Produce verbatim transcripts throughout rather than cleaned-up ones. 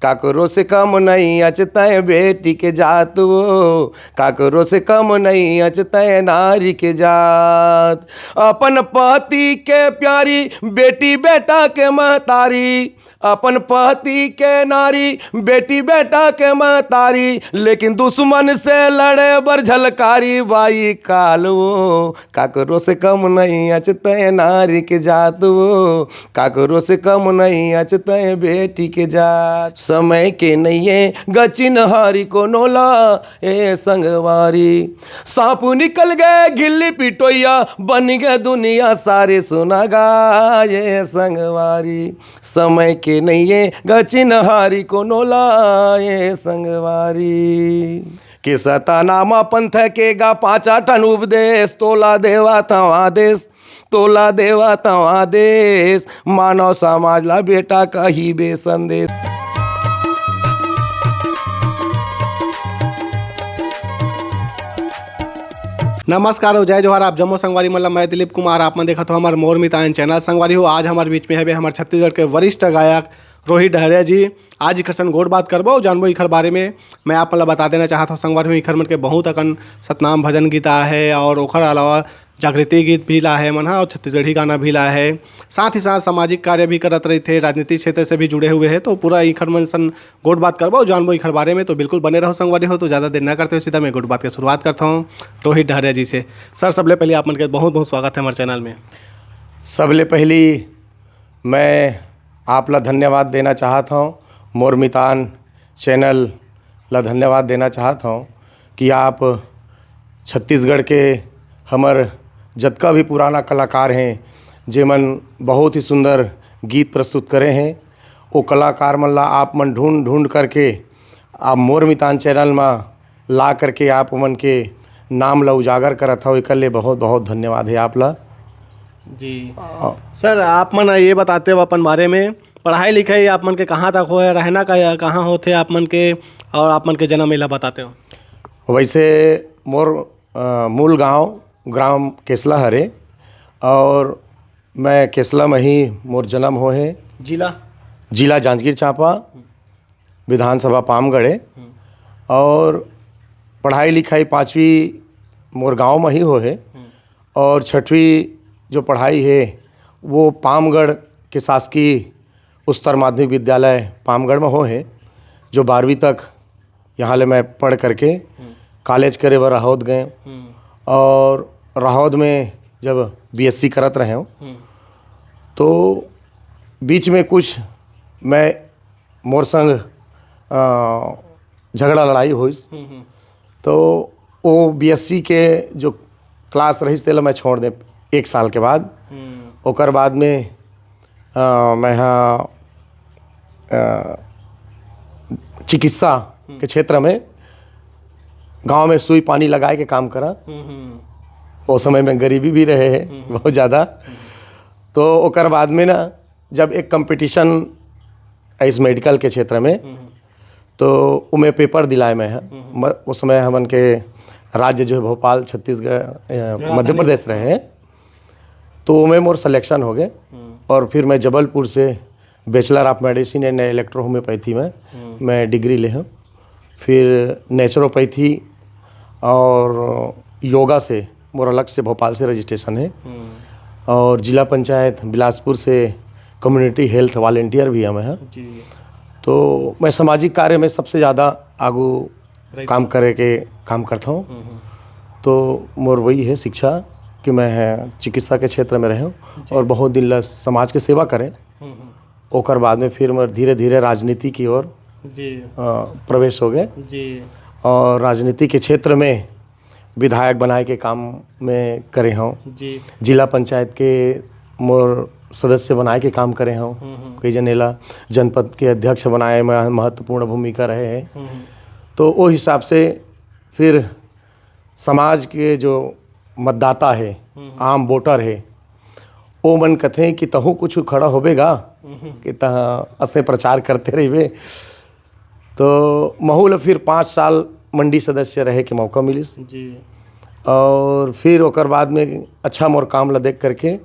काकरो से कम नहीं अच तैं बेटी के जात वो, काकरो से कम नहीं अच तैं नारी के जात। अपन पति के प्यारी, बेटी बेटा के महतारी, अपन पति के नारी, बेटी बेटा के महतारी, लेकिन दुश्मन से लड़े बर झलकारी बाई काल वो। काकरो से कम नहीं अच तैं नारी के जात वो, काकरो से कम नहीं अच तैं बेटी के जात। समय के नइये ग चिन्हारी कोनो ला ए संगवारी। साँप निकल गए घिल्ली पिटोइया, बन गए दुनिया सारी सुना गा ए संगवारी। समय के नइये ग चिन्हारी कोनो ला ए संगवारी। के सता नामा पंथ के गा पाँचा ठन उपदेश, तोला देवा थवा देश, तोला देवा थवा देश, मानव समाज ला बेटा कही बे संदेश। नमस्कार अउ जय जोहार, आप जम्मो संगवारी मन ला मैं दिलीप कुमार, आप मन देखत हो हमर मोर मितान चैनल। संगवारी हो, आज हमर बीच में हवे हमर छत्तीसगढ़ के वरिष्ठ गायक रोहित डहरिया जी। आज इखर सन गोठ बात करबो, जानबो इखर बारे में। मैं आप मन ला बता देना चाहत हूँ संगवारी हो, इखर मन के बहुत अकन सतनाम भजन गीत आहे और ओखर अलावा जागृति गीत भी ला हे मन ह और छत्तीसगढ़ी गाना भी ला हे। साथ ही साथ सामाजिक कार्य भी करत रहिथे, राजनीतिक क्षेत्र से भी जुड़े हुए हे। तो पूरा इखर मन सन गोठ बात करबो, जानबो इखर बारे में। तो बिल्कुल बने रहो संगवारी हो। तो ज़्यादा देर ना करते हुए सीधा मैं गोठ बात के शुरुआत करता हूँ रोहित डहरिया जी से। सर, सबले पहले आप मन के बहुत बहुत स्वागत है हमारे चैनल में। सबले पहली मैं आप ला धन्यवाद देना चाहत हौं, मोर मितान चैनल ला धन्यवाद देना चाहत हौं कि आप छत्तीसगढ़ के हमर जतका भी पुराना कलाकार हैं, जेमन बहुत ही सुंदर गीत प्रस्तुत करे हैं, वो कलाकार मन ला आप मन ढूंढ ढूंढ करके आप मोर मितान चैनल मा ला करके आप मन के नाम ला उजागर करत हव, एकर ले बहुत बहुत धन्यवाद है आप ला। जी। अ, सर, आप मन ये बताते हो अपन बारे में, पढ़ाई लिखाई आप मन के कहाँ तक होए, रहना का, कहाँ होथे आप मन के, और आप मन के जन्म एला बताते हो? वैसे मोर, अ, मूल गांव ग्राम केसला हरे, और मैं केसला में ही मोर जन्म होए हे। जिला? जिला जांजगीर चांपा, विधानसभा पामगढ़ हे। हम्म। और पढ़ाई लिखाई पाँचवीं मोर गांव में ही होए हे। हम्म। और छठवीं जो पढ़ाई हे, वो पामगढ़ के शासकीय उच्चतर माध्यमिक विद्यालय पामगढ़ में होए हे, जो बारहवीं तक यहाँ ले मैं पढ़ करके हम्म। कॉलेज करे बर राहौद गए। हम्म। और राहौद में जब बीएससी करत रहे हूँ, हम्म। तो बीच में कुछ मैं, मोर संग, अ, झगड़ा लड़ाई होइस। हम्म, हम्म। तो वो बीएससी के जो क्लास रहिस, तेला मैं छोड़ दे एक साल के बाद। हम्म। ओकर बाद में, अ, मैं हा, अ, चिकित्सा हम्म। के क्षेत्र में गांव में सुई पानी लगाए के काम करा। हम्म, हम्म। वो समय में गरीबी भी रहे हे हम्म। बहुत ज़्यादा। हम्म। तो ओकर बाद में ना, जब एक कंपटीशन इस मेडिकल के क्षेत्र में, हम्म। तो उमे पेपर दिलाए मैं ह। हम्म। म-, उस समय हमन के राज्य जो है भोपाल, छत्तीसगढ़, अ, राजधानी। मध्य प्रदेश रहे, तो उमे मोर सिलेक्शन हो गए। हम्म। और फिर मैं जबलपुर से Bachelor of Medicine and Electro Homeopathy में हम्म। मैं डिग्री ले हूँ। फिर नेचुरोपैथी और योगा से मोर अलग से भोपाल से रजिस्ट्रेशन है। हम्म। और जिला पंचायत बिलासपुर से कम्युनिटी हेल्थ वॉलंटियर भी हमें है। जी। तो मैं सामाजिक कार्य में सबसे ज़्यादा आगू रहिथे। काम करे के काम करता हूँ। हम्म, हम्म। तो मोर वही है शिक्षा कि मैं चिकित्सा के क्षेत्र में रहे हूँ जी। और बहुत दिन ला समाज के सेवा करें। हम्म, हम्म। ओकर बाद में फिर मैं धीरे-धीरे राजनीति की ओर, जी। अ, प्रवेश हो गए। जी। और राजनीति के क्षेत्र में विधायक बनाए के काम में करे हूँ। जी। जिला पंचायत के मोर सदस्य बनाए के काम करे हूँ। हम्म, हम्म। कई जने ला जनपद के अध्यक्ष बनाए में महत्वपूर्ण भूमिका रहे हैं। हम्म, हम्म। तो वो हिसाब से फिर समाज के जो मतदाता हे, हम्म। आम वोटर हे, ओ मन कथे कि तहूँ कुछ खड़ा होबे गा, हम्म। कि तह असे प्रचार करते रहिबे। तो महू ल फिर पाँच साल मंडी सदस्य रहे के मौका मिलिस। जी। और फिर ओकर बाद में अच्छा मोर काम ल देख करके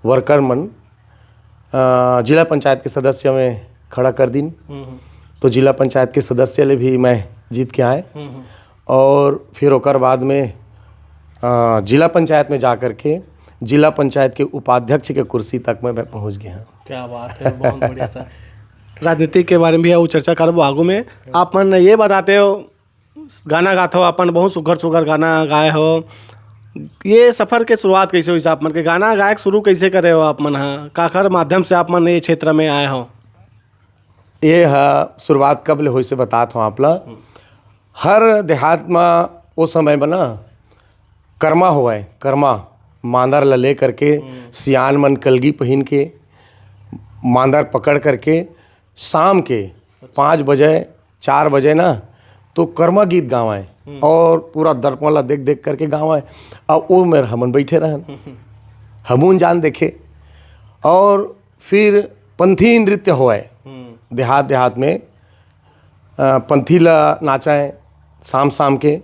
वर्कर मन, अ, जिला पंचायत के सदस्य में खड़ा कर दिन। हम्म, हम्म। तो जिला पंचायत के सदस्य ले भी मैं जीत के आए। हम्म, हम्म। और फिर ओकर बाद में, अ, जिला पंचायत में जा कर के जिला पंचायत के उपाध्यक्ष के कुर्सी तक में मैं पहुंच गया हूँ। क्या बात है, बहुत बढ़िया सर। राजनीति के बारे में भी अउ चर्चा करबो आगू में। आप मन ये बताते हो, गाना गाथो, अपन बहुत सुघर सुघर गाना गाए हो। ये सफर के शुरुआत कैसे होइस? आप मन के गाना गायक शुरू कैसे करे हो आप मन ह? काखर माध्यम से आप मन ये क्षेत्र में आए हो? ये ह शुरुआत कब ले होइस से बतात हूँ आप ला। हर देहात म ओ समय म ना करमा होवय, करमा मांदर ल ले करके सियान मन कलगी पहिन के मांदर पकड़ करके शाम के पाँच बजे, चार बजे ना, तो करमा गीत गावय। हम्म। और पूरा दर्पण ला देख देख करके गावय। अब वो मेर हमन बैठे रहन, हमून जान देखे। और फिर पंथी नृत्य होवय। हम्म। देहात देहात में, अ, पंथी ला नाचय शाम शाम के,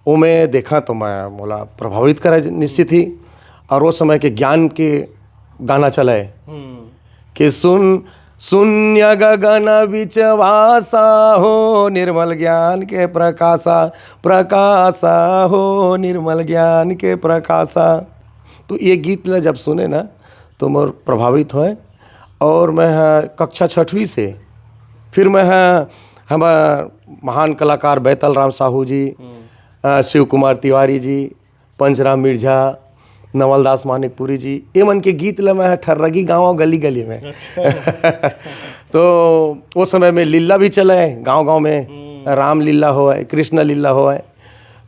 ओमे देखा तो मैं, मोला प्रभावित करे निश्चित ही। और वो समय के ज्ञान के गाना चलय हम्म। कि सुन, शून्य गगन बिच वासा हो, निर्मल ज्ञान के प्रकाशा, प्रकाशा हो, निर्मल ज्ञान के प्रकाशा। तो ये गीत ला जब सुने ना, तो मोर प्रभावित होय। और मैं ह कक्षा छठवीं से, फिर मैं ह, हमार महान कलाकार बैतल राम साहू जी, हम्म। अ, शिव कुमार तिवारी जी, पंचराम मिर्झा, नवलदास मानिकपुरी जी, ये मन के गीत ल मैं ह ठर्रगी गाँव गली गली में। अच्छा। तो वो समय में लीला भी चले गाँव गाँव में, हम्म। राम लीला होय, कृष्ण लीला होय।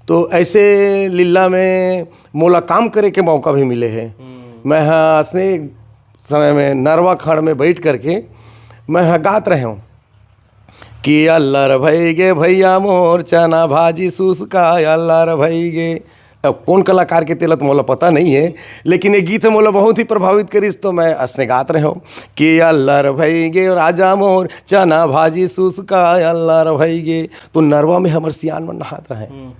तो ऐसे लीला में मोला काम करे के मौका भी मिले हे। हम्म। मैं ह असने समय में नरवा खड़ में बैठ करके मैं ह गात रहे हूँ कि अल्लर भई गे भैया मोर चना भाजी सुसका अल्लर भई गे। अब कौन कलाकार के तेला तो मोला पता नहीं है, लेकिन ये गीत ह मोला बहुत ही प्रभावित करिस, तो मैं असने गात रहे हूँ कि अल्लर भई गे राजा मोर चना भाजी सुसका अल्लर भई गे। तो नरवा में हमर सियान मन नहात रहे। हम्म।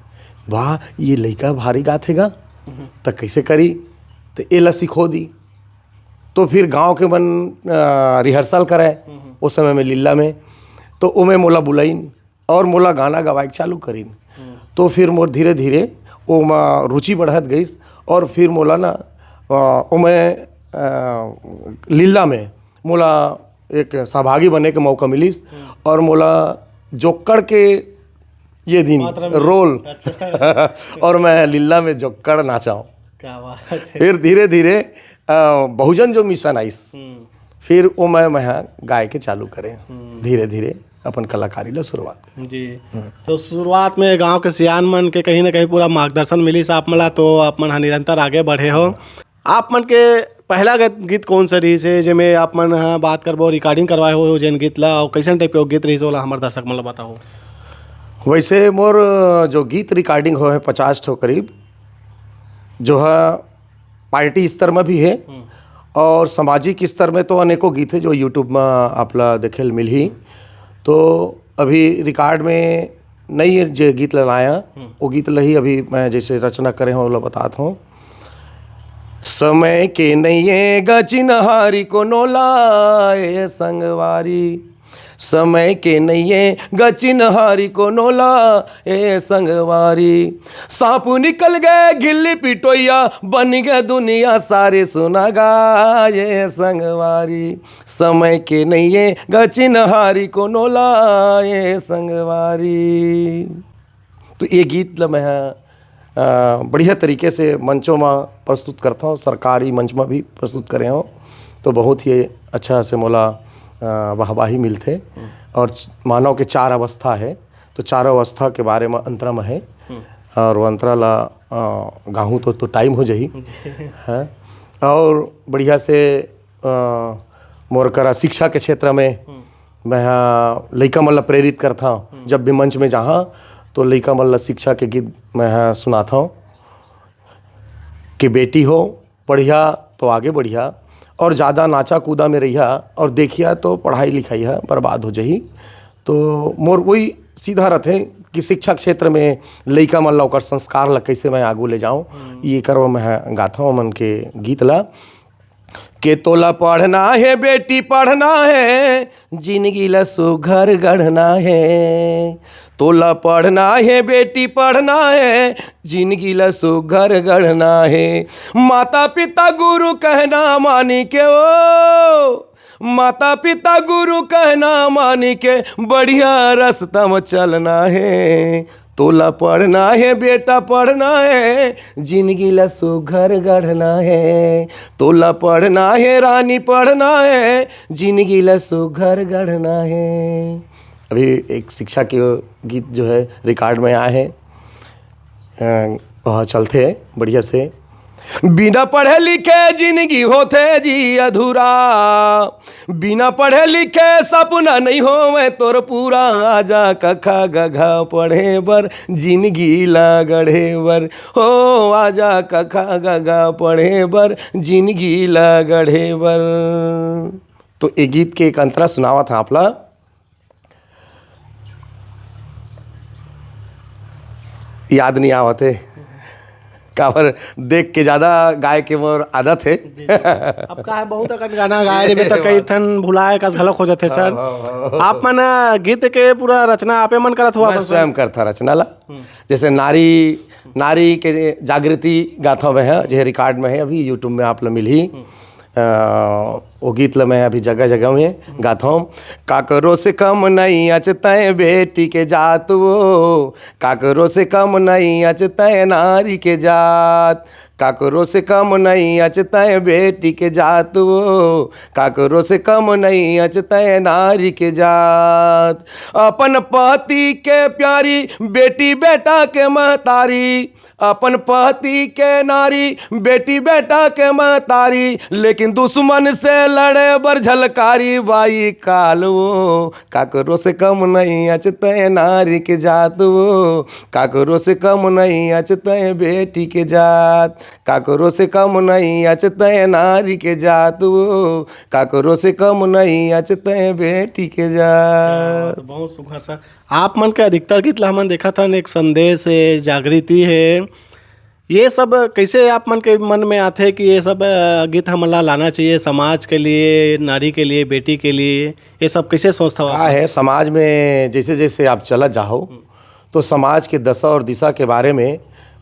वाह, ये लइका भारी गात हे गा, हम्म। त कैसे करी? तो एला सिखो दी। तो फिर गांव के मन, अ, रिहर्सल करे, हम्म। उस समय में लीला में, तो ओमे मोला बुलाइन और मोला गाना गवाए के चालू करिन। हम्म। तो फिर मोर धीरे धीरे ओमा रुचि बढ़त गईस और फिर मोला ना, अ, ओमे, अ, लीला में मोला एक सहभागी बने के मौका मिलिस हम्म। और मोला जोक्कड़ के ये दिन पात्र में। रोल अच्छा। और मैं लीला में जोक्कड़ नाचाऊं। क्या बात है। फिर धीरे धीरे, अ, बहुजन जो मिशन आइस, हम्म। फिर वो मैं, मैं ह गाय के चालू करे, हम्म। धीरे धीरे अपन कलाकारी ला शुरुआत करे। जी। हम्म। तो शुरुआत में गांव के सियान मन के कहीं ना कहीं पूरा मार्गदर्शन मिलिस आप मन ला, तो आप मन ह निरंतर आगे बढ़े हो। आप मन के पहला गीत, गीत कौन सा रहिस हे, जेमे आप मन ह बात करबो, रिकॉर्डिंग करवाए हो जेन गीत ला, और कैसन टाइप के वो गीत रहिस, ओला हमर दर्शक मन ला बताओ। वैसे मोर जो गीत रिकॉर्डिंग होय हे पचास ठो करीब, जो है पार्टी स्तर में भी है हम्म। और सामाजिक स्तर में तो अनेकों गीत है जो YouTube में आप ला देखे ल मिलही। तो अभी रिकॉर्ड में नई जे गीत ला लाया, हम्म। वो गीत ला ही अभी मैं जैसे रचना करे हूँ, ओला बतात हूँ। समय के नइये गचिनहारी कोनो ला ए संगवारी, समय के नइये गचिनहारी कोनो ला ए संगवारी। साँप निकल गे गिल्ली पिटोइया, बन गे दुनिया सारे सुना गा ए संगवारी। समय के नइये गचिनहारी कोनो ला ए संगवारी। तो ये गीत ल मैं ह, अ, बढ़िया तरीके से मंचों में प्रस्तुत करता हूँ, सरकारी मंच में भी प्रस्तुत करे हूँ, तो बहुत ही अच्छा से मोला, अ, वाहवाही मिलथे। हम्म। और च-, मानव के चार अवस्था है, तो चारों अवस्था के बारे में अंतरा में है। हम्म। और वो अंतरा ला, अ, गाहूँ तो, तो टाइम हो जाही। जी। हाँ। और बढ़िया से, अ, मोर करा शिक्षा के क्षेत्र में हम्म। मैं ह लइका मन ला प्रेरित करथव। हम्म। जब भी मंच में जाहा, तो लइका मन ला शिक्षा के गीत मैं ह सुनाथव कि बेटी हो, पढ़िया तो आगे बढ़िया, और ज़्यादा नाचा कूदा में रहिया, और देखिया तो पढ़ाई लिखाई ह बर्बाद हो जाही। तो मोर वही सीधा रथे कि शिक्षा क्षेत्र में लइका मन ला ओकर संस्कार ला कैसे मैं आगू ले जाऊँ, हम्म। ये कर मैं ह गाथव मन के गीत ला। के तोला पढ़ना हे बेटी, पढ़ना हे, जिंदगी ला सुघर गढ़ना हे। तोला पढ़ना हे बेटी, पढ़ना हे, जिंदगी ला सुघर गढ़ना हे। माता पिता गुरु कहना मानी के ओ, माता पिता गुरु कहना मानी के, बढ़िया रस्ता म चलना हे। तोला पढ़ना हे बेटा, पढ़ना हे, जिंदगी ला सुघर गढ़ना हे। तोला पढ़ना हे रानी, पढ़ना हे, जिंदगी ला सुघर गढ़ना हे। अभी एक शिक्षा के गीत जो है रिकॉर्ड में आए हैं, अ, वह चलते हैं बढ़िया से। बिना पढ़े लिखे जिंदगी होथे जी अधूरा, बिना पढ़े लिखे सपना नहीं होवे तोर पूरा। आजा कखा गघा पढ़े बर, जिंदगी ला गढ़े बर, हो आजा कखा गघा पढ़े बर, जिंदगी ला गढ़े बर। तो ए गीत के एक अंतरा सुनावत हँव आप ला। याद नहीं आवत हे, काबर देख के ज्यादा गाय के मोर आदत हे। जी, जी। अब का है, बहुत अकन गाना गाए रहिबे त कई ठन भुलाए कस घलोक हो जाथे सर। हाँ, हाँ, हाँ। आप मन, अ, गीत के पूरा रचना आपे मन करत हुआ मैं अपन? स्वयं करथा रचना ला। हम्म। जैसे नारी, नारी के जागृति गाथा में है, जे रिकॉर्ड में है, अभी YouTube में आप ला मिलही। हम्म। अ, वो गीत ल मैं अभी जगह जगह में गाथौं। काकरो से कम नहीं अच तैं बेटी के जात वो, काकरो से कम नहीं अच तैं नारी के जात, काकरो से कम नहीं अच तैं बेटी के जात वो, काकरो से कम नहीं अच तैं नारी के जात। अपन पति के प्यारी, बेटी बेटा के महतारी, अपन पति के नारी, बेटी बेटा के महतारी, लेकिन दुश्मन से लड़े बर झलकारी बाई काल वो। काकरो से कम नहीं अच तैं नारी के जात वो, काकरो से कम नहीं अच तैं बेटी के जात, काकरो से कम नहीं अच तैं नारी के जात वो, काकरो से कम नहीं अच तैं बेटी के जात। बहुत सुघर सर। आप मन के अधिकतर गीत ला हमन देखत हन, एक संदेश हे, जागृति हे। ये सब कैसे आप मन के मन में आथे कि ये सब, अ, गीत हमन ला लाना चाहिए समाज के लिए, नारी के लिए, बेटी के लिए? ये सब कैसे सोचथव आप? का है, समाज में जैसे जैसे आप चला जाहो, हम्म। तो समाज के दशा और दिशा के बारे में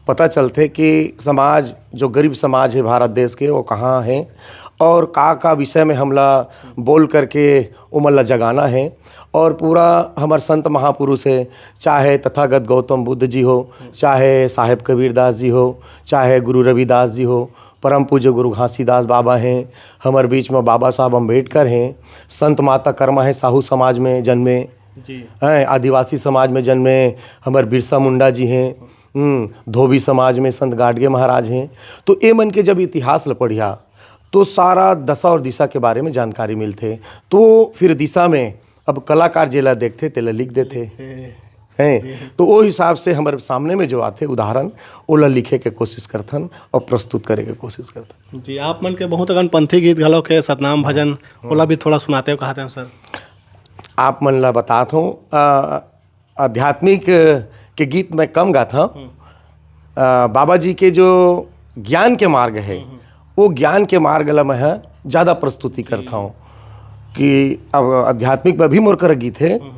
पता चलथे कि समाज, जो गरीब समाज है भारत देश के, वो कहाँ है और का का विषय में हमला बोल करके ओमन ला जगाना है। और पूरा हमर संत महापुरुष है, चाहे तथागत गौतम बुद्ध जी हो, चाहे साहेब कबीरदास जी हो, चाहे गुरु रविदास जी हो, परम पूज्य गुरु घासीदास बाबा हैं, हमर बीच में बाबा साहब अम्बेडकर हैं, संत माता कर्मा है, साहू समाज में जन्मे जी। हैं, आदिवासी समाज में जन्मे हमर बिरसा मुंडा जी हैं, हम्म, धोबी समाज में संत गाडगे महाराज हैं। तो ए मन के जब इतिहास ल पढ़िया, तो सारा दशा और दिशा के बारे में जानकारी मिलथे। तो फिर दिशा में अब कलाकार जेला देखथे, तेला लिख देथे। हैं? जी। तो वो हिसाब से हमर सामने में जो आथे उदाहरण, ओला लिखे के कोशिश करथन और प्रस्तुत करे के कोशिश करथन। जी, आप मन के बहुत अकन पंथी गीत घलोक हे, सतनाम भजन, ओला भी थोड़ा सुनाते हो, कहते हैं सर। आप मन ला बतात हूँ, अ, आध्यात्मिक के गीत मैं कम गात हूँ। हम्म। अ, बाबा जी के जो ज्ञान के मार्ग है, हम्म, हम्म। वो ज्ञान के मार्ग ला मैं ह ज्यादा प्रस्तुति करता हूँ कि अब आध्यात्मिक में भी मोर कर गीत है हम्म।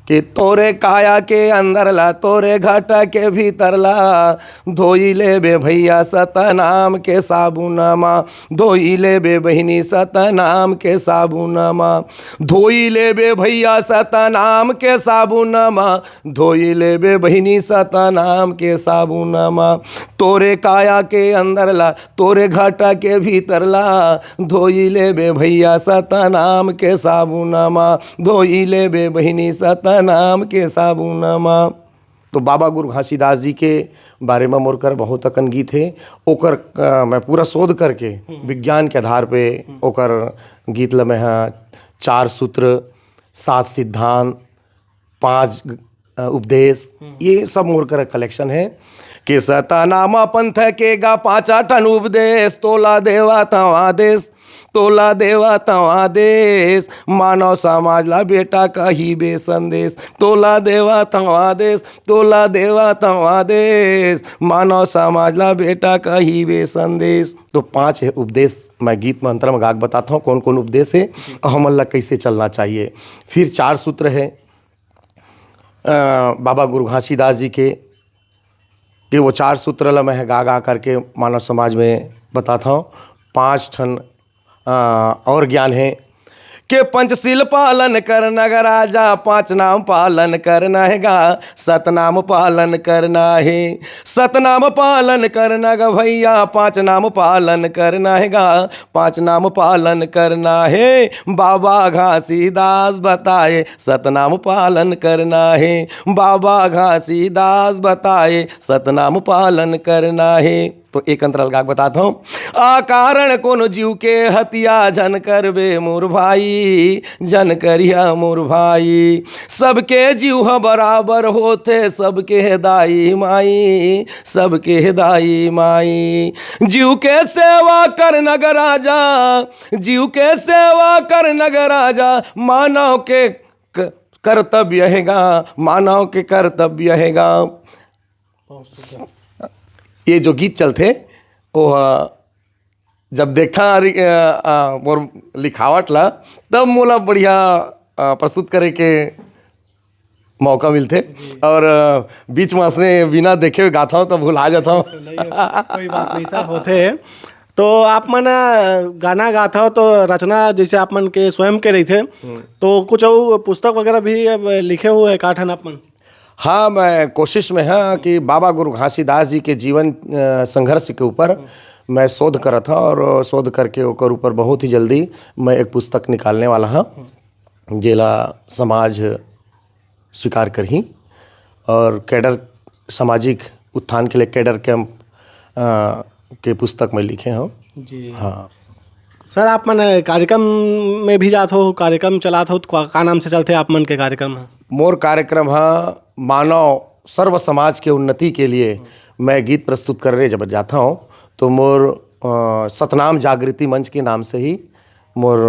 कि तोरे काया के अंदर ला, तोरे घटा के भीतर ला, धोई लेबे भैया सतनाम के साबुनमा, धोई लेबे बहिनी सतनाम के साबुनमा, धोई लेबे भैया सतनाम के साबुनमा, धोई लेबे बहिनी सतनाम के साबुनमा, तोरे काया के अंदर ला, तोरे घटा के भीतर ला, धोई लेबे भैया सतनाम के साबुनमा, धोई लेबे बहिनी सतनाम के साबुनमा। तो बाबा गुरु घासीदास जी के बारे में मोर कर बहुत अकन गीत हे। ओकर, अ, मैं पूरा शोध करके हम्म। विज्ञान के आधार पे हम्म। ओकर गीत ल मैं ह चार सूत्र, सात सिद्धांत, पांच, अ, उपदेश, हम्म। ये सब मोर कर कलेक्शन है कि सतनाम पंथ के गा पांच ठन उपदेश, तोला देवा तवा देश, तोला देवत हंव आदेश, मानव समाज ला बेटा कहिबे संदेश। तोला देवत हंव आदेश, तोला देवत हंव आदेश, मानव समाज ला बेटा कहिबे संदेश। तो पांच हे उपदेश, मैं गीत मंत्र में गा के बताता हूँ कौन कौन उपदेश हे और हमन ला कैसे चलना चाहिए। फिर चार सूत्र हे, अ, बाबा गुरु घासीदास जी के, कि वो चार सूत्र ला मैं गा गा करके मानव समाज में बताता हूँ। पांच ठन, अ, और ज्ञान हे कि पंचशील पालन करना गा राजा, पांच नाम पालन करना हे गा, सतनाम पालन करना हे। सतनाम पालन करना गा भैया, पांच नाम पालन करना हे गा, पांच नाम पालन करना हे। बाबा घासीदास बताए, सतनाम पालन करना हे। बाबा घासीदास बताए, सतनाम पालन करना हे। तो एक अंतरा ल गा के बताता हूँ। अकारण कोनो जीव के हत्या झन करबे मोर भाई, झन करिहा मोर भाई। सबके जीव ह बराबर होथे, सबके दाई माई, सबके दाई माई। जीव के सेवा करना गा राजा, जीव के सेवा करना गा राजा, मानव के क-, कर्तव्य हे गा, मानव के कर्तव्य हे गा। बहुत सुंदर। ये जो गीत चलथे, वो, अ, जब देखथंव, अ, अ, मोर लिखावट ला, तब मोला बढ़िया, अ, प्रस्तुत करे के मौका मिलथे। जी। और, अ, बीच में असने बिना देखे हुए गाथंव, तब भुला जाथंव। नहीं, कोई बात नहीं सर, होथे। तो आप मन, अ, गाना गाथव, तो रचना जैसे आप मन के स्वयं के रहिथे, हम्म। तो कुछ अउ पुस्तक वगैरह भी अब लिखे हुए हे का ठन आप मन? हाँ, मैं कोशिश में हंव कि बाबा गुरु घासीदास जी के जीवन, अ, संघर्ष के ऊपर मैं शोध करत हंव और शोध करके ओकर ऊपर बहुत ही जल्दी मैं एक पुस्तक निकालने वाला हंव, जेला समाज स्वीकार करही और कैडर, सामाजिक उत्थान के लिए कैडर कैंप, अ, के पुस्तक मैं लिखे हंव। जी। हाँ। सर, आप मन कार्यक्रम में भी जात हो, कार्यक्रम चलात हो, तो का, का नाम से चलथे आप मन के कार्यक्रम ह? मोर कार्यक्रम ह मानव सर्व समाज के उन्नति के लिए मैं गीत प्रस्तुत करने जब जाता हूँ, तो मोर, अ, सतनाम जागृति मंच के नाम से ही मोर,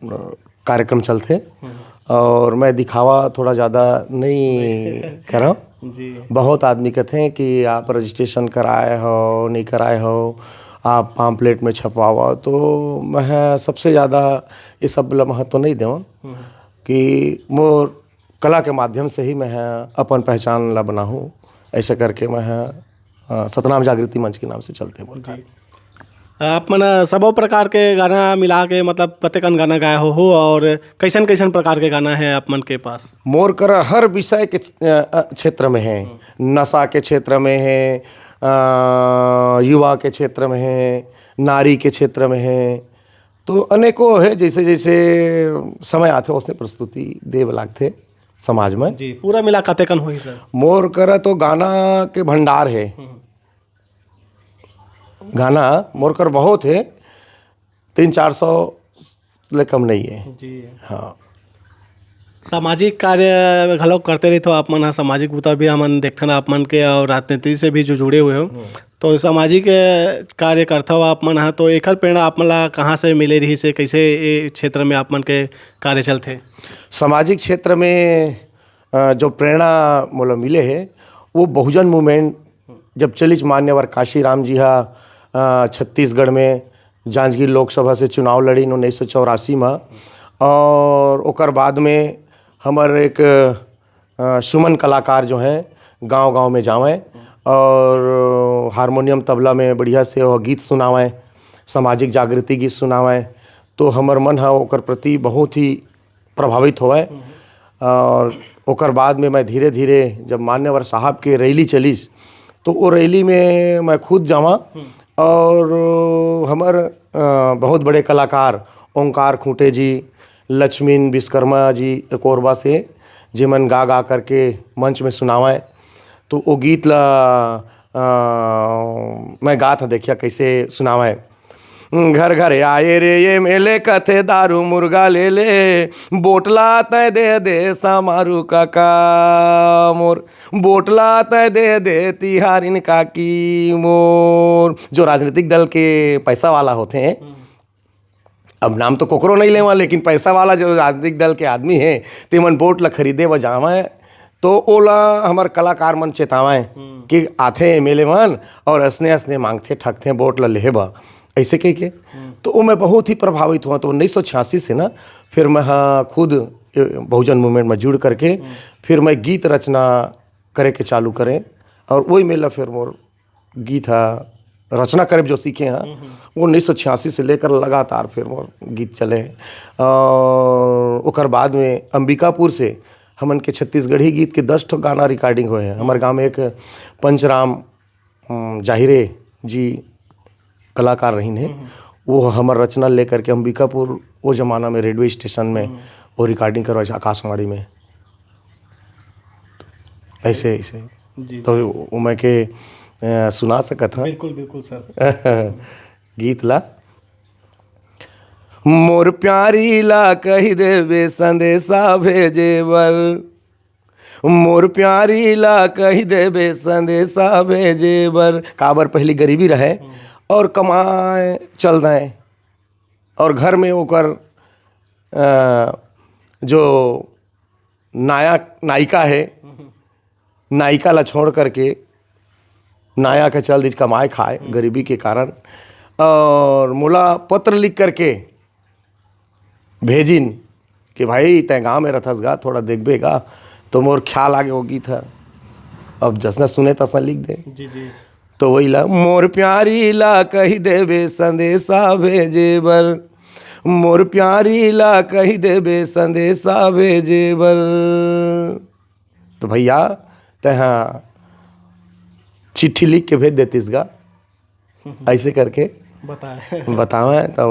अ, कार्यक्रम चलथे। हम्म। और मैं दिखावा थोड़ा ज़्यादा नहीं करंव। जी। बहुत आदमी कहते हैं कि आप रजिस्ट्रेशन कराए हो, नहीं कराए हो, आप पम्पलेट में छपवावा, तो मैं सबसे ज़्यादा ये सब ला महत्व नहीं देवंव हम्म। कि मोर कला के माध्यम से ही मैं ह अपन पहचान ला बनाहूँ। ऐसे करके मैं ह, अ, सतनाम जागृति मंच के नाम से चलथे मोर जी। कार्य। आप मन सबो प्रकार के गाना मिला के, मतलब, कतेकन गाना गाए हो, हो और कैसन कैसन प्रकार के गाना हे आप मन के पास? मोर कर हर विषय के, अ, अ, क्षेत्र में हे। हम्म। नशा के क्षेत्र में हे, अ, युवा के क्षेत्र में हे, नारी के क्षेत्र में हे, तो अनेकों हे, जैसे जैसे समय आथे, वैसे प्रस्तुति देव लागथे समाज में। जी, पूरा मिला कतेकन होही सर? मोर करा तो गाना के भंडार हे। हम्म। गाना मोर कर बहुत हे, तीन चार सौ ले कम नहीं हे। जी। हाँ। सामाजिक कार्य घलो करते रहिथो आप मन ह, सामाजिक बुता भी हमन देखथन आप मन के, और राजनीति से भी जो जुड़े हुए हो, हम्म। तो सामाजिक, अ, कार्य करथव आप मन ह, तो एकर प्रेरणा आप मन ला कहाँ से मिले रहिस हे, कैसे ए क्षेत्र में आप मन के कार्य चलथे? सामाजिक क्षेत्र में, अ, जो प्रेरणा मोला मिले हे, वो बहुजन मूवमेंट जब चलिच, मान्यवर काशीराम जी हा, अ, छत्तीसगढ़ में जांजगीर लोकसभा से चुनाव लड़िन उन्नीस सौ चौरासी में, और ओकर बाद में हमर एक, अ, सुमन कलाकार जो हैं, गांव-गांव में जावंय और हारमोनियम, तबला में बढ़िया से वो गीत सुनावंय, सामाजिक जागृति गीत सुनावंय। तो हमर मन ह ओकर प्रति बहुत ही प्रभावित होवय। हम्म। और ओकर बाद में मैं धीरे-धीरे, जब मान्यवर साहब के रैली चलिस, तो वो रैली में मैं खुद जावां हम्म। और हमर, अ, बहुत बड़े कलाकार ओंकार खूंटे जी, लक्ष्मीन विश्वकर्मा जी कोरबा से, जेमन गा-गा करके मंच में सुनावंय, तो वो गीत ला, अ, मैं गात हंव, देखिया कैसे सुनावंय। घर घर आए रे एमएलए, कथे दारू मुर्गा ले ले, बोटला तय दे दे समारू काका मोर, बोटला तय दे दे तिहारिन काकी मोर। जो राजनीतिक दल के पैसा वाला होथे, हम्म। अब नाम तो कोकरो नहीं लेवा, लेकिन पैसा वाला जो राजनीतिक दल के आदमी हे, तेमन वोट ला खरीदे बर जावय, तो ओला हमर कलाकार मन चेतावय कि आथे एमएलए मन और असने असने मांगथे, ठगथे वोट ला लेहे बर, ऐसे कह के। तो वो मैं बहुत ही प्रभावित हुआ। तो उन्नीस सौ छियासी से ना, फिर मैं, हाँ, खुद, ए, बहुजन मूवमेंट में जुड़ करके फिर मैं गीत रचना करे के चालू करें, और वही मेला फिर मोर गीत ह रचना करे जो सीखे हैं, वो उन्नीस सौ छियासी से लेकर लगातार फिर मोर गीत चले। और ओकर बाद में अंबिकापुर से हमन के छत्तीसगढ़ी गीत के दस ठो गाना रिकॉर्डिंग होए हैं। हमारे गांव में एक पंचराम, अम, जाहिरे जी कलाकार रहिन हे, वो हमर रचना लेकर के अंबिकापुर, वो जमाना में रेडियो स्टेशन में वो रिकॉर्डिंग करवाए आकाशवाणी में। ऐसे, ऐसे। जी, तो जी। वो मैं के, अ, सुना सकत हन। बिल्कुल, बिल्कुल सर। गीत ला। मोर प्यारी ला कहि देबे संदेशा भेजे बर, मोर प्यारी ला कहि देबे संदेशा भेजे बर। काबर पहली गरीबी रहे और कमाए चल दें, और घर में ओकर, अ, जो नायक, नायिका है, नायिका ला छोड़ करके नायक के चल दिस कमाए खाए गरीबी के कारण। और मोला पत्र लिख करके भेजिन कि भाई, तैं गाँव में रथस गा, थोड़ा देखबे गा। तो मोर ख्याल आगे वो गीत ह, अब जसना सुने तसना लिख दे। जी, जी। तो वही ला, मोर प्यारी ला कहि देबे संदेशा भेजे बर, मोर प्यारी ला कहि देबे संदेशा भेजे बर। तो भैया, तैं हा चिट्ठी लिख के भेज देतिस गा, ऐसे करके बताए। बतावे। तो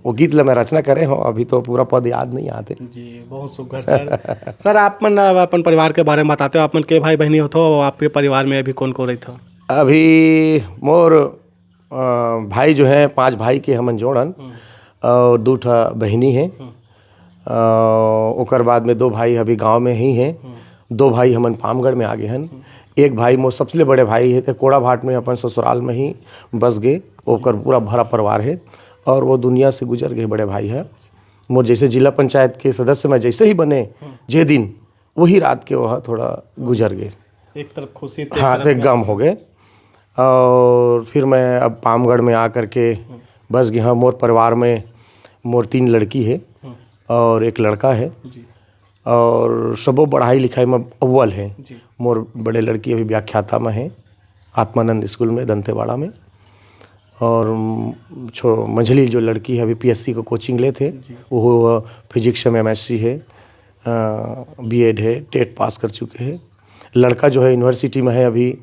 वो गीत ला मैं रचना करे हो, अभी तो पूरा पद याद नहीं आते। जी, बहुत सुघर सर। सर, आप मन अब अपन परिवार के बारे में बताते हो, आप मन के भाई बहनी होथो, आपके परिवार में अभी कौन कौन रहिथो? अभी मोर, अ, भाई जो है, पांच भाई के हमन जोड़न, और दू ठा बहिनी है। अ, ओकर बाद में दो भाई अभी गांव में ही हैं। दो भाई हमन पामगढ़ में आ गए हन। एक भाई मोर सबसे बड़े भाई है, ते कोड़ाभाट में अपन ससुराल में ही बस गए। ओकर पूरा भरा परिवार है और वो दुनिया से गुजर गए, बड़े भाई है। मोर जैसे जिला पंचायत के सदस्य मैं जैसे ही बने, जे दिन, वही रात के वह थोड़ा गुजर गए। एक तरफ खुशी, तो एक हाँ, तरफ तो एक गम। गम हो गए। और फिर मैं अब पामगढ़ में आ करके बस गया। मोर परिवार में मोर तीन लड़की है और एक लड़का है। जी। और सबो पढ़ाई लिखाई में अव्वल है। जी। मोर बड़े लड़की अभी व्याख्याता में है, आत्मानंद स्कूल में, दंतेवाड़ा में। और छो-, मंझली जो लड़की है, अभी पीएससी को कोचिंग लेथे। जी। वो फिजिक्स में एमएससी है, अ, बीएड है, टेट पास कर चुके हैं। लड़का जो है, यूनिवर्सिटी में है अभी, अ,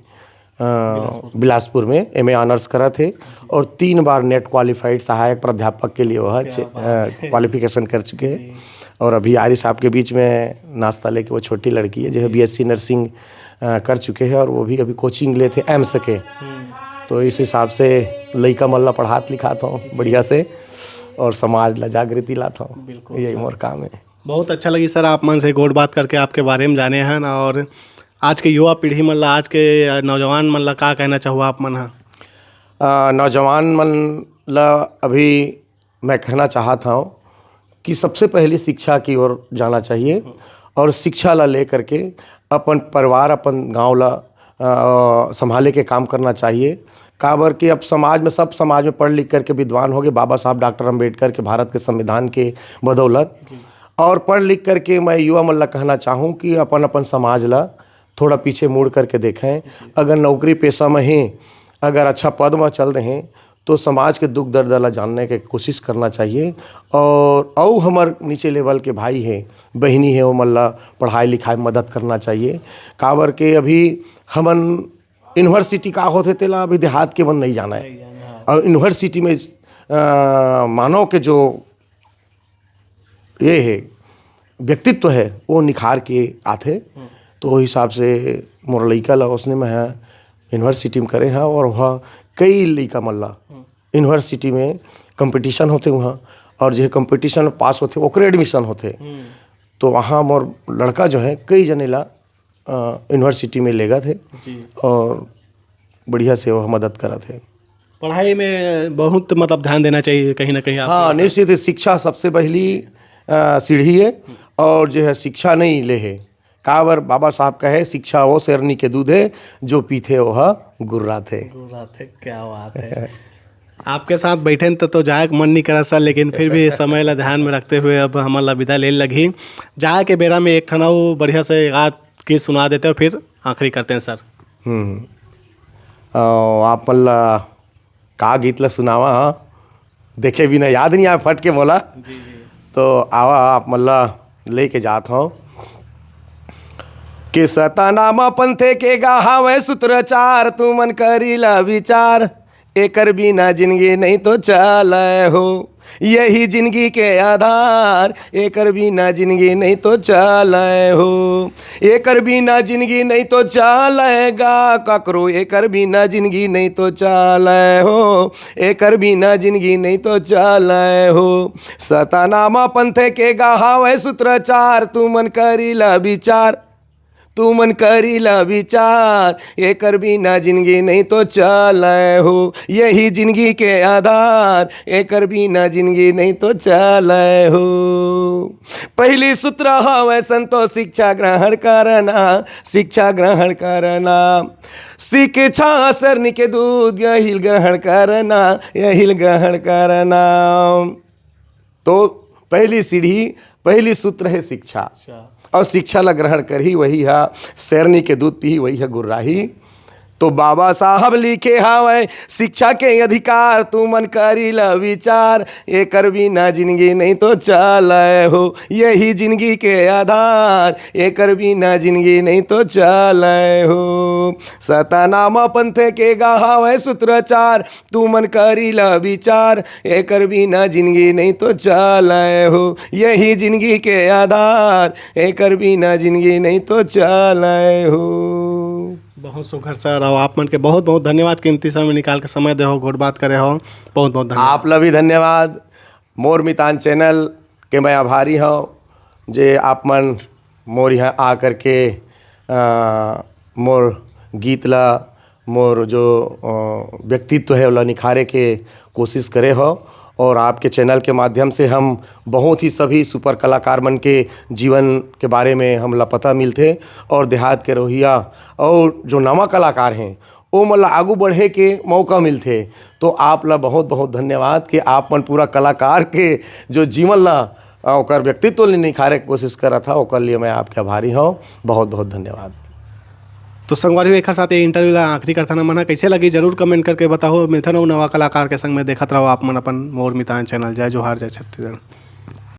बिलासपुर। बिलासपुर में एमए ऑनर्स करा थे और तीन बार नेट क्वालिफाइड सहायक प्राध्यापक के लिए वह क्या चे-, बात अ, है। क्वालिफिकेशन कर चुके हैं। जी। और अभी आरिस आपके बीच में नाश्ता लेके, वो छोटी लड़की है जो है बीएससी नर्सिंग, अ, कर चुके हैं और वो भी अभी कोचिंग लेथे एम्स के। हम्म। तो इस हिसाब से लइका मन ला पढ़ात लिखात हूँ बढ़िया से और समाज ला जागृति लात हूँ। बिल्कुल यही सर। मोर काम है। बहुत अच्छा लगी सर, आप मन से गोठ बात करके, आपके बारे में जाने हन। और आज के युवा पीढ़ी मन ला, आज के नौजवान मन ला का कहना चाहू आप मन हा? अ, नौजवान मन ला अभी मैं कहना चाहत हूँ कि सबसे पहले शिक्षा की ओर जाना चाहिए और शिक्षा ला लेकर के अपन परिवार, अपन गांव ला, अ, संभाले के काम करना चाहिए। काबर कि अब समाज में, सब समाज में पढ़ लिख करके विद्वान हो गए, बाबा साहब डॉक्टर अंबेडकर के भारत के संविधान के बदौलत। और पढ़ लिख करके मैं युवा मन ला कहना चाहूँ कि अपन, अपन समाज ला थोड़ा पीछे मुड़ करके देखें। अगर नौकरी पेशा में ही अगर अच्छा पद में चल रहे हैं, तो समाज के दुख दर्द ला जानने के कोशिश करना चाहिए। और अउ हमर नीचे लेवल के भाई हैं, बहिनी हैं, वो मन ला पढ़ाई लिखाई में मदद करना चाहिए। काबर के अभी हमन यूनिवर्सिटी का होथे, तेला अभी देहात के मन नहीं जाना है। नहीं जाना है। और यूनिवर्सिटी में, अ, मानव के जो ये है, व्यक्तित्व है, वो निखार के आथे। हम्म। तो वो हिसाब से मोर लइका ला उसने में है, यूनिवर्सिटी में करे हैं और वहाँ कई लइका मन ला हम्म। यूनिवर्सिटी में कंपटीशन होथे वहाँ, और जो कंपटीशन में पास होथे, ओकरे एडमिशन होथे। हम्म। तो वहाँ मोर लड़का जो है, कई जने ला, अ, यूनिवर्सिटी में लेगथे जी। और बढ़िया से वो मदद करत हे। पढ़ाई में बहुत, मतलब, ध्यान देना चाहिए कहीं ना कहीं आपके हाँ, हिसाब से। निश्चित ही शिक्षा सबसे पहली अ, सीढ़ी है। और जो है शिक्षा नहीं ले है, काबर बाबा साहब कहे, शिक्षा वो शेरनी के दूध है, जो पीथे वो गुर्राथे। गुर्राथे, क्या बात है। आपके साथ बैठे तो, तो जाए के मन नहीं करा सर, लेकिन फिर भी समय ला ध्यान में रखते हुए अब हमन ला विदा ले लगही। जाए के बेरा में एक ठन अउ बढ़िया से एक आध गीत सुना देते हो, फिर आखिरी करते हैं सर। हम्म। अ, आप मन ला का गीत ला सुनावा, हाँ? देखे बिना याद नहीं आए फट के मोला। तो आवा, आप मन ला लेके जात हूँ कि सतनामा पंथे के गा हावय सूत्राचार, तुमन करी ला विचार, एकर बिना जिंदगी नहीं तो चले हो, यही जिंदगी के आधार, एकर बिना जिंदगी नहीं तो चले हो, एकर बिना जिंदगी नहीं तो चलेगा ककरो, एकर बिना जिंदगी नहीं तो चले हो, एकर बिना जिंदगी नहीं तो चले हो। सतनामा पंथे के गा हावय सूत्राचार, तुमन करी ला विचार, तुमन करी ला विचार, एकर बिना जिंदगी नहीं तो चले हो, यही जिंदगी के आधार, एकर बिना जिंदगी नहीं तो चले हो। पहली सूत्र हवय संतोष, शिक्षा ग्रहण करना, शिक्षा ग्रहण करना, शिक्षा शेरनी के दूध, यही ग्रहण करना, यही ग्रहण करना। तो पहली सीढ़ी, पहली सूत्र है शिक्षा। और शिक्षा ला ग्रहण करही, वही हा शेरनी के दूध पीही, वही हा गुर्राही। तो बाबा साहब लिखे हावय, शिक्षा के अधिकार तुमन करी ला विचार, एकर बिना जिंदगी नहीं तो चले हो, यही जिंदगी के आधार, एकर बिना जिंदगी नहीं तो चले हो। सतनामा पंथे के गा हावय सूत्राचार, तुमन करी ला विचार, एकर बिना जिंदगी नहीं तो चले हो, यही जिंदगी के आधार, एकर बिना जिंदगी नहीं तो चले हो। बहुत सुघर सर, और आप मन के बहुत बहुत धन्यवाद, कीमती समय निकाल के समय दे हो, गोठ बात करे हो, बहुत बहुत धन्यवाद। आप ला भी धन्यवाद। मोर मितान चैनल के मैं आभारी हूँ, जे आप मन मोर यहाँ आ करके अ, मोर गीत ला, मोर जो अ, व्यक्तित्व है, ओला निखारे के कोशिश करे हो। और आपके चैनल के माध्यम से हम बहुत ही सभी सुपर कलाकार मन के जीवन के बारे में हमला पता मिलथे, और देहात के रहोइया और जो नवा कलाकार हैं, ओ मन ला आगू बढ़े के मौका मिलथे। तो आप ला बहुत बहुत धन्यवाद कि आप मन पूरा कलाकार के जो जीवन ला, अ, ओकर व्यक्तित्व ले निखारे के कोशिश करत हा, ओकर लिए मैं आपके आभारी हूँ। बहुत बहुत धन्यवाद। तो संगवारी हो, एकर साथ ये इंटरव्यू ला आखिरी करथन हमन ह। कैसे लगी, जरूर कमेंट करके बताओ। मिलथन अउ नवा कलाकार के संग में। देखत रहो आप मन अपन मोर मितान चैनल। जय जोहार, जय छत्तीसगढ़।